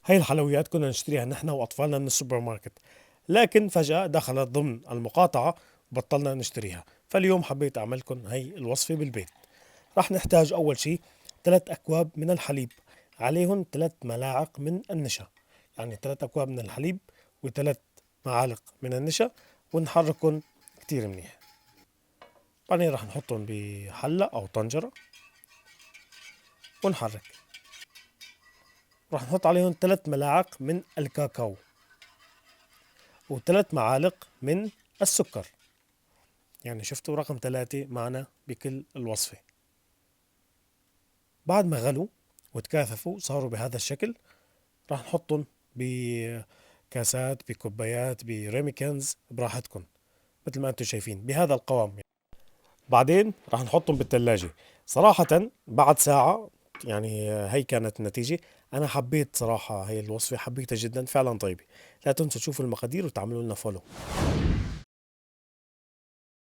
هاي الحلويات كنا نشتريها نحن وأطفالنا من السوبر ماركت، لكن فجأة دخلت ضمن المقاطعة وبطلنا نشتريها. فاليوم حبيت أعملكم هاي الوصفة بالبيت. راح نحتاج أول شيء 3 أكواب من الحليب، عليهم 3 ملاعق من النشا، يعني 3 أكواب من الحليب و3 معالق من النشا، ونحركهم كتير منيح. بعدين راح نحطهم بحلة أو طنجرة ونحرك. راح نحط عليهم 3 ملاعق من الكاكاو و3 معالق من السكر. يعني شفتوا رقم 3 معنا بكل الوصفة. بعد ما غلوا وتكاثفوا صاروا بهذا الشكل، راح نحطهم بكاسات، بكوبايات، ب ramekins، براحتكم مثل ما انتم شايفين بهذا القوام. بعدين راح نحطهم بالثلاجة. صراحة بعد ساعة يعني هي كانت النتيجة. أنا حبيت صراحة هي الوصفة، حبيتها جدا، فعلا طيبة. لا تنسوا تشوفوا المقادير وتعملوا لنا follow.